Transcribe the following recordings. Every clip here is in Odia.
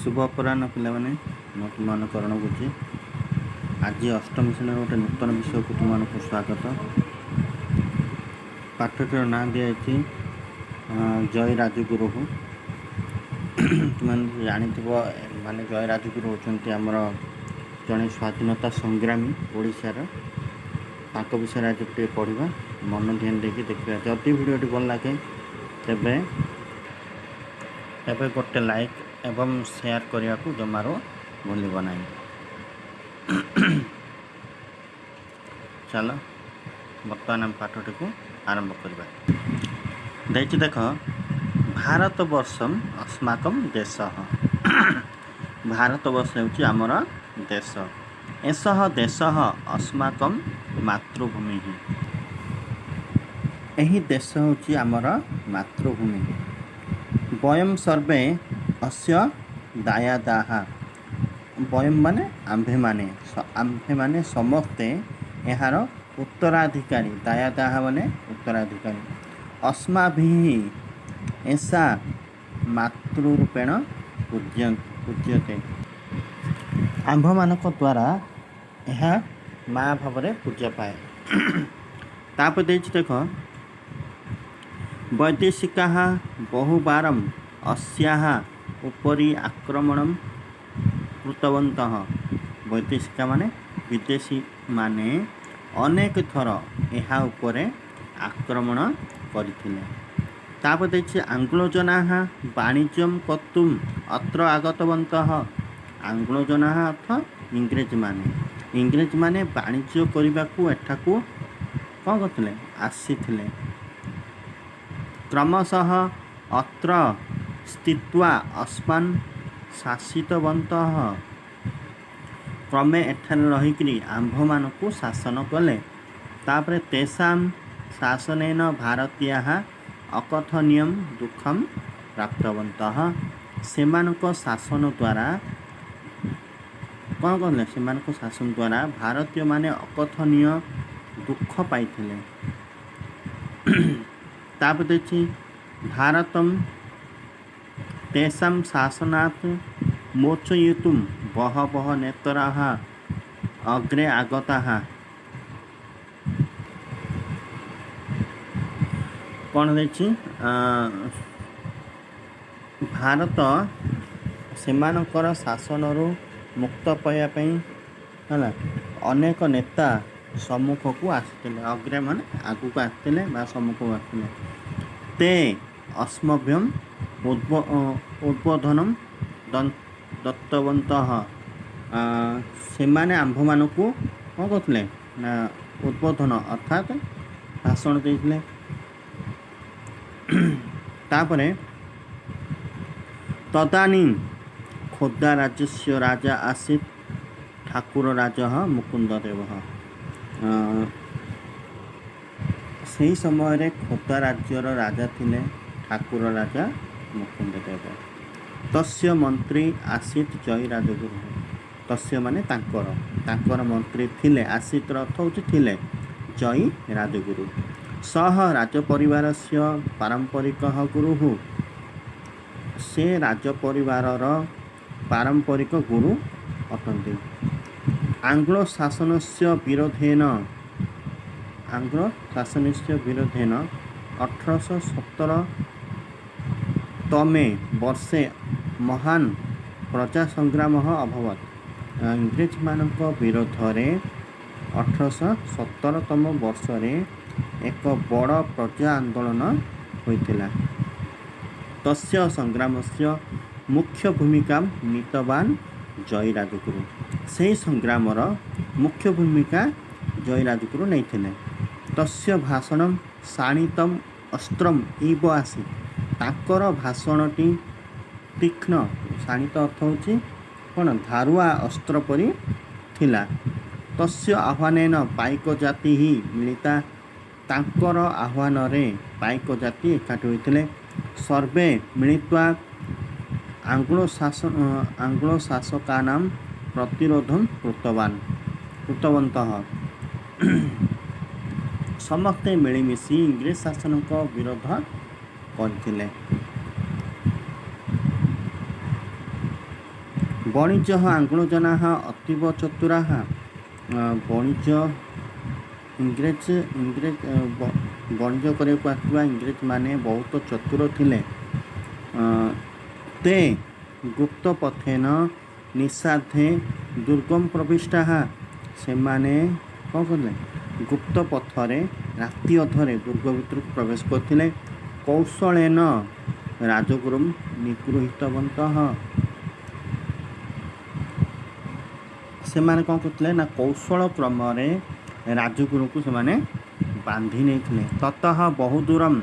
ଶୁଭ ଅପରାହ୍ନ ପିଲାମାନେ। ମୁଁ ତୁମମାନଙ୍କୁ କରଣ କରୁଛି। ଆଜି ଅଷ୍ଟମ ଶ୍ରେଣୀର ଗୋଟେ ନୂତନ ବିଷୟକୁ ତୁମମାନଙ୍କୁ ସ୍ୱାଗତ। ପାଠଟିର ନାଁ ଦିଆଯାଇଛି ଜୟ ରାଜଗୁରୁ। ତୁମେ ଜାଣିଥିବ, ମାନେ ଜୟ ରାଜଗୁରୁ ହେଉଛନ୍ତି ଆମର ଜଣେ ସ୍ୱାଧୀନତା ସଂଗ୍ରାମୀ ଓଡ଼ିଶାର। ତାଙ୍କ ବିଷୟରେ ଆଜି ଟିକେ ପଢ଼ିବା, ମନ ଧ୍ୟାନ ଦେଇକି ଦେଖିବା। ଯଦି ଭିଡ଼ିଓଟି ଭଲ ଲାଗେ, ତେବେ ଗୋଟେ ଲାଇକ୍ ଏବଂ ସେୟାର କରିବାକୁ ଜମାରୁ ଭୁଲିବ ନାହିଁ। ଚାଲ, ବର୍ତ୍ତମାନ ଆମେ ପାଠଟିକୁ ଆରମ୍ଭ କରିବା। ଦେଇଛି ଦେଖ, ଭାରତବର୍ଷମ୍ ଅସ୍ମାକಂ ଦେଶ। ଭାରତବର୍ଷ ହେଉଛି ଆମର ଦେଶ। ଏଷଃ ଦେଶଃ ଅସ୍ମାକಂ ମାତୃଭୂମି। ଏହି ଦେଶ ହେଉଛି ଆମର ମାତୃଭୂମି। ବୟମ୍ ସର୍ବେ ଅସ୍ୟ ଦାୟାଦାଃ। ବୟମ୍ ମାନେ ଆମ୍ଭେମାନେ, ଆମ୍ଭେମାନେ ସମସ୍ତେ ଏହାର ଉତ୍ତରାଧିକାରୀ। ଦାୟାଦାହ ମାନେ ଉତ୍ତରାଧିକାରୀ। ଅସ୍ମାଭିः ଏଷା ମାତୃରୂପେଣ ପୂଜ୍ୟତେ। ଆମ୍ଭମାନଙ୍କ ଦ୍ୱାରା ଏହା ମା ଭାବରେ ପୂଜା ପାଏ। ତାପରେ ଦେଇଛି ଦେଖ, ବୈଦେଶିକାः ବହୁବାରम् ଅସ୍ୟାः ଉପରି ଆକ୍ରମଣं କୃତବନ୍ତଃ। ବୈଦେଶିକା ମାନେ ବିଦେଶୀ ମାନେ ଅନେକ ଥର ଏହା ଉପରେ ଆକ୍ରମଣ କରିଥିଲେ। ତାପରେ ଦେଇଛି, ଆଙ୍ଗ୍ଲୋଜନାः ବାଣିଜ୍ୟಂ କର୍ତ୍ତୁମ୍ ଅତ୍ର ଆଗତବନ୍ତଃ। ଆଙ୍ଗ୍ଲୋଜନାः ଅର୍ଥ ଇଂରେଜମାନେ। ଇଂରେଜମାନେ ବାଣିଜ୍ୟ କରିବାକୁ ଏଠାକୁ କ'ଣ କରିଥିଲେ? ଆସିଥିଲେ। କ୍ରମଶଃ ଅତ୍ର ସ୍ଥିତ୍ୱା ଅସ୍ମାନ୍ ଶାସିତବନ୍ତଃ। କ୍ରମେ ଏଠାରେ ରହିକରି ଆମ୍ଭମାନଙ୍କୁ ଶାସନ କଲେ। ତାପରେ, ତେଷାಂ ଶାସନେନ ଭାରତୀୟାः ଅକଥନୀୟಂ ଦୁଃଖಂ ପ୍ରାପ୍ତବନ୍ତଃ। ସେମାନଙ୍କ ଶାସନ ଦ୍ୱାରା କ'ଣ କଲେ? ସେମାନଙ୍କ ଶାସନ ଦ୍ୱାରା ଭାରତୀୟମାନେ ଅକଥନୀୟ ଦୁଃଖ ପାଇଥିଲେ। ତାପରେ ଦେଇଛି, ଭାରତಂ ତେଷାಂ ଶାସନାତ୍ ମୋଚୟିତୁಂ ବହବଃ ନେତାରଃ ଅଗ୍ରେ ଆଗତାଃ। କ'ଣ ଦେଇଛି? ଭାରତ ସେମାନଙ୍କର ଶାସନରୁ ମୁକ୍ତ ପାଇବା ପାଇଁ ହେଲା ଅନେକ ନେତା ସମ୍ମୁଖକୁ ଆସିଥିଲେ। ଅଗ୍ରେ ମାନେ ଆଗକୁ ଆସିଥିଲେ ବା ସମ୍ମୁଖକୁ ଆସିଥିଲେ। ତେ ଅସ୍ମଭ୍ୟಂ ଉଦ୍ବୋଧନಂ ଦତ୍ତବନ୍ତଃ। ସେମାନେ ଆମ୍ଭମାନଙ୍କୁ କ'ଣ କରୁଥିଲେ ନା ଉଦ୍ବୋଧନ ଅର୍ଥାତ୍ ଭାଷଣ ଦେଇଥିଲେ। ତାପରେ, ତଦାନୀଂ ଖୋର୍ଦ୍ଧା ରାଜ୍ୟସ୍ୟ ରାଜା ଆସୀତ୍ ଠାକୁର ରାଜः ମୁକୁନ୍ଦ ଦେବः। ସେହି ସମୟରେ ଖୋର୍ଦ୍ଧା ରାଜ୍ୟର ରାଜା ଥିଲେ ଠାକୁର ରାଜା ମୁକୁନ୍ଦ ଦେବ। ତସ୍ୟ ମନ୍ତ୍ରୀ ଆସୀତ୍ ଜୟ ରାଜଗୁରୁ। ତସ୍ୟ ମାନେ ତାଙ୍କର, ତାଙ୍କର ମନ୍ତ୍ରୀ ଥିଲେ, ଆସୀତର ଅର୍ଥ ହେଉଛି ଥିଲେ, ଜୟ ରାଜଗୁରୁ। ସହ ରାଜପରିବାରସ୍ୟ ପାରମ୍ପରିକः ଗୁରୁଃ। ସେ ରାଜପରିବାରର ପାରମ୍ପରିକ ଗୁରୁ ଅଟନ୍ତି। ଆଙ୍ଗ୍ଲୋ ଶାସନସ୍ୟ ବିରୋଧେନ, ଆଙ୍ଗ୍ଲୋ ଶାସନସ୍ୟ ବିରୋଧେନ 1817 ତମେ ବର୍ଷେ ମହାନ ପ୍ରଜା ସଂଗ୍ରାମ ଅଭବତ୍। ଇଂରେଜମାନଙ୍କ ବିରୋଧରେ 1817ତମ ବର୍ଷରେ ଏକ ବଡ଼ ପ୍ରଜା ଆନ୍ଦୋଳନ ହୋଇଥିଲା। ତସ୍ୟ ସଂଗ୍ରାମସ୍ୟ ମୁଖ୍ୟ ଭୂମିକା ନୀତବାନ ଜୟ ରାଜଗୁରୁ। ସେହି ସଂଗ୍ରାମର ମୁଖ୍ୟ ଭୂମିକା ଜୟ ରାଜଗୁରୁ ନେଇଥିଲେ। ତସ୍ୟ ଭାଷଣಂ ଶାଣିତମ୍ ଅସ୍ତ୍ରମ୍ ଇବ ଆସୀତ୍। ତାଙ୍କର ଭାଷଣଟି ତୀକ୍ଷ୍ଣ, ଶାଣିତ ଅର୍ଥ ହେଉଛି କ'ଣ, ଧାରୁଆ ଅସ୍ତ୍ର ପରି ଥିଲା। ତସ୍ୟ ଆହ୍ୱାନେନ ପାଇକ ଜାତି ହିଁ ମିଳିତା। ତାଙ୍କର ଆହ୍ୱାନରେ ପାଇକ ଜାତି ଏକାଠି ହୋଇଥିଲେ। ସର୍ବେ ମିଳିତ୍ୱା ଆଙ୍ଗ୍ଲୋ ଶାସକାନାಂ ପ୍ରତିରୋଧಂ କୃତବାନ କୃତବନ୍ତଃ। ସମସ୍ତେ ମିଳିମିଶି ଇଂରେଜ ଶାସନଙ୍କ ବିରୋଧ କରିଥିଲେ। ବଣିଜ ଆଙ୍ଗ୍ଲୋଜନାः ଅତୀବ ଚତୁରାः। ବଣିଜ ଇଂରେଜ ଇଂରେଜ ବଣିଜ କରିବାକୁ ଆସିଥିବା ଇଂରେଜମାନେ ବହୁତ ଚତୁର ଥିଲେ। ते ଗୁପ୍ତପଥେନ ନିଶାର୍ଦ୍ଧେ ଦୁର୍ଗମ ପ୍ରବିଷ୍ଟାः। ସେମାନେ କ'ଣ କଲେ? ଗୁପ୍ତ ପଥରେ ରାତି ଅଧରେ ଦୁର୍ଗ ଭିତରକୁ ପ୍ରବେଶ କରିଥିଲେ। କୌଶଳେନ ରାଜଗୁରୁಂ ନିଗୃହୀତବନ୍ତଃ। ସେମାନେ କ'ଣ କରୁଥିଲେ ନା କୌଶଳ କ୍ରମରେ ରାଜଗୁରୁଙ୍କୁ ସେମାନେ ବାନ୍ଧି ନେଇଥିଲେ। ତତଃ ବହୁଦୂରମ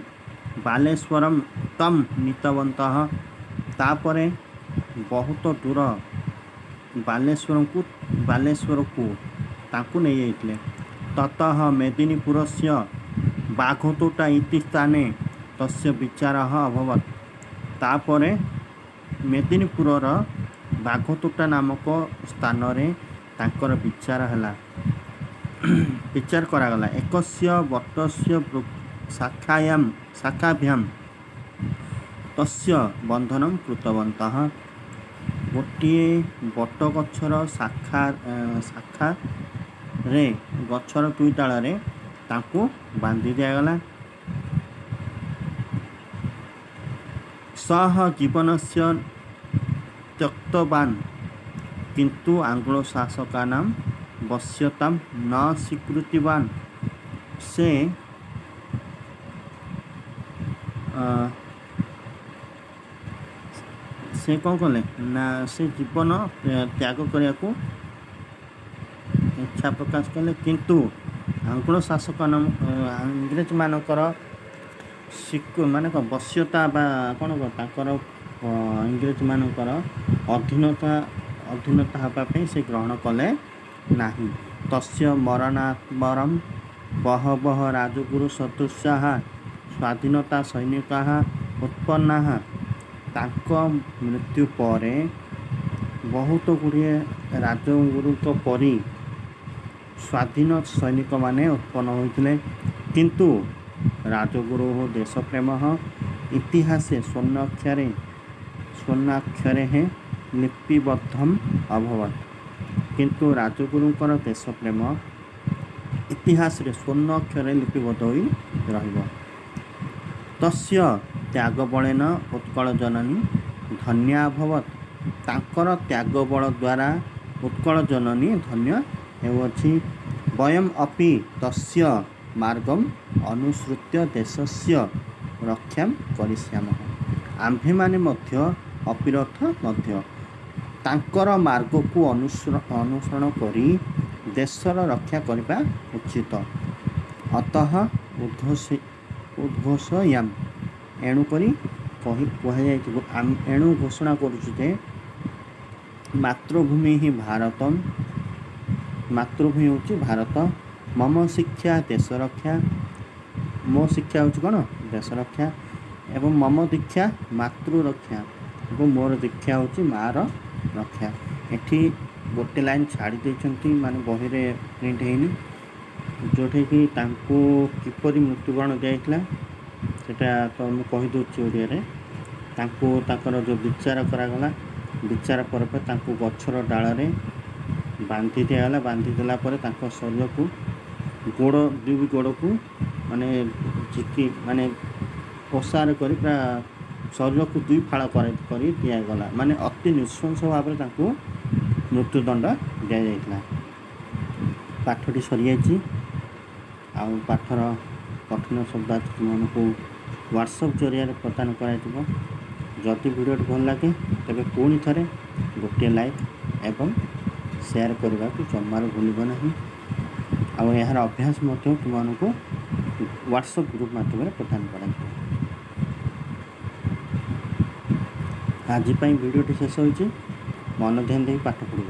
ବାଲେଶ୍ୱରମ ତମ୍ ନୀତବନ୍ତଃ। ତାପରେ ବହୁତ ଦୂର ବାଲେଶ୍ୱରକୁ ତାଙ୍କୁ ନେଇଯାଇଥିଲେ। ତତଃ ମେଦିନୀପୁରସ୍ୟ ବାଘତୋଟା ଇତି ସ୍ଥାନେ ତସ୍ୟ ବିଚାରः ଅଭବତ୍। ତାପରେ ମେଦିନୀପୁରର ବାଘତୋଟା ନାମକ ସ୍ଥାନରେ ତାଙ୍କର ବିଚାର ହେଲା, ବିଚାର କରାଗଲା। ଏକସ୍ୟ ବଟସ୍ୟ ଶାଖାଭ୍ୟାମ୍ ତସ୍ୟ ବନ୍ଧନಂ କୃତବନ୍ତଃ। ଗୋଟିଏ ବଟ ଗଛର ଶାଖାରେ, ଗଛର ଦୁଇ ଡାଳରେ ତାଙ୍କୁ ବାନ୍ଧି ଦିଆଗଲା। ସହ ଜୀବନସ୍ୟ ତ୍ୟକ୍ତବାନ୍ କିନ୍ତୁ ଆଙ୍ଗ୍ଲୋ ଶାସକାନାಂ ବଶ୍ୟତାಂ ନ ସ୍ୱୀକୃତବାନ୍। ସେ ସେ କ'ଣ କଲେ ନା ସେ ଜୀବନ ତ୍ୟାଗ କରିବାକୁ ଇଚ୍ଛା ପ୍ରକାଶ କଲେ, କିନ୍ତୁ ଆଙ୍ଗ୍ଲୋ ଶାସକ ଇଂରେଜମାନଙ୍କର ମାନେ କ'ଣ ବଶ୍ୟତା ବା କ'ଣ ତାଙ୍କର ଇଂରେଜମାନଙ୍କର ଅଧୀନତା ହେବା ପାଇଁ ସେ ଗ୍ରହଣ କଲେ ନାହିଁ। ତସ୍ୟ ମରଣାତ୍ପରಂ ବହବଃ ରାଜଗୁରୁ ସଦୃଶାः ସ୍ୱାଧୀନତା ସୈନିକାः ଉତ୍ପନ୍ନାः। ତାଙ୍କ ମୃତ୍ୟୁ ପରେ ବହୁତ ଗୁଡ଼ିଏ ରାଜଗୁରୁଙ୍କ ପରି ସ୍ୱାଧୀନ ସୈନିକମାନେ ଉତ୍ପନ୍ନ ହୋଇଥିଲେ। କିନ୍ତୁ ରାଜଗୁରୁ ଦେଶପ୍ରେମ ଇତିହାସେ ସ୍ୱର୍ଣ୍ଣାକ୍ଷରେ ଲିପିବଦ୍ଧମ୍ ଅଭବତ୍। କିନ୍ତୁ ରାଜଗୁରୁଙ୍କର ଦେଶପ୍ରେମ ଇତିହାସରେ ସ୍ୱର୍ଣ୍ଣ ଅକ୍ଷରରେ ଲିପିବଦ୍ଧ ହୋଇ ରହିବ। ତସ୍ୟ ତ୍ୟାଗବଳେନ ଉତ୍କଳ ଜନନୀ ଧନ୍ୟା ଅଭବତ୍। ତାଙ୍କର ତ୍ୟାଗବଳ ଦ୍ୱାରା ଉତ୍କଳ ଜନନୀ ଧନ୍ୟ ହେଉଅଛି। ବୟମ୍ ଅପି ତସ୍ୟ ମାର୍ଗମ୍ ଅନୁସୃତ୍ୟ ଦେଶସ୍ୟ ରକ୍ଷାಂ କରିଷ୍ୟାମଃ। ଆମ୍ଭେମାନେ ମଧ୍ୟ, ଅପିରଥ ମଧ୍ୟ, ତାଙ୍କର ମାର୍ଗକୁ ଅନୁସରଣ କରି ଦେଶର ରକ୍ଷା କରିବା ଉଚିତ। ଅତଃ ଉଦ୍ଘୋଷୟାମ। ଏଣୁକରି କୁହାଯାଇଛି, ଏଣୁ ଘୋଷଣା କରୁଛୁ ଯେ ମାତୃଭୂମି ହିଁ ଭାରତମ୍, ମାତୃଭୂମି ହେଉଛି ଭାରତ। ମମ ଶିକ୍ଷା ଦେଶ ରକ୍ଷା, ମୋ ଶିକ୍ଷା ହେଉଛି କ'ଣ? ଦେଶ ରକ୍ଷା। ଏବଂ ମମ ଦୀକ୍ଷା ମାତୃ ରକ୍ଷା, ଏବଂ ମୋର ଦୀକ୍ଷା ହେଉଛି ମାଆର ରକ୍ଷା। ଏଠି ଗୋଟେ ଲାଇନ୍ ଛାଡ଼ି ଦେଇଛନ୍ତି, ମାନେ ବହିରେ ପ୍ରିଣ୍ଟ ହେଇନି, ଯେଉଁଠିକି ତାଙ୍କୁ କିପରି ମୃତ୍ୟୁବରଣ ଦିଆଯାଇଥିଲା ସେଇଟା ତ ମୁଁ କହିଦେଉଛି ଓଡ଼ିଆରେ। ତାଙ୍କୁ ତାଙ୍କର ଯେଉଁ ବିଚାର କରାଗଲା, ବିଚାର ପରେ ପରେ ତାଙ୍କୁ ଗଛର ଡାଳରେ ବାନ୍ଧି ଦିଆଗଲା। ବାନ୍ଧି ଦେଲା ପରେ ତାଙ୍କ ଶରୀରକୁ ଗୋଡ଼ ଦୁଇ ଗୋଡ଼କୁ ମାନେ ଝିକି ମାନେ ଓସାର କରି ପୁରା ଶରୀରକୁ ଦୁଇ ଫାଳ କରି ଦିଆଗଲା। ମାନେ ଅତି ନୃଶଂସ ଭାବରେ ତାଙ୍କୁ ମୃତ୍ୟୁଦଣ୍ଡ ଦିଆଯାଇଥିଲା। ପାଠଟି ସରିଯାଇଛି। ଆଉ ପାଠର କଠିନ ଶବ୍ଦ ତୁମମାନଙ୍କୁ ହ୍ୱାଟ୍ସଆପ୍ ଜରିଆରେ ପ୍ରଦାନ କରାଯିବ। ଯଦି ଭିଡ଼ିଓଟି ଭଲ ଲାଗେ ତେବେ ପୁଣି ଥରେ ଗୋଟିଏ ଲାଇକ୍ ଏବଂ ସେୟାର କରିବାକୁ ଜମାରୁ ଭୁଲିବ ନାହିଁ। ଆଉ ଏହାର ଅଭ୍ୟାସ ମଧ୍ୟ ତୁମମାନଙ୍କୁ ହ୍ୱାଟ୍ସଆପ୍ ଗ୍ରୁପ୍ ମାଧ୍ୟମରେ ପ୍ରଦାନ କରାଯିବ। ଆଜି ପାଇଁ ଭିଡ଼ିଓଟି ଶେଷ ହୋଇଛି। ମନ ଧ୍ୟାନ ଦେଇ ପାଠ ପଢ଼ିବ।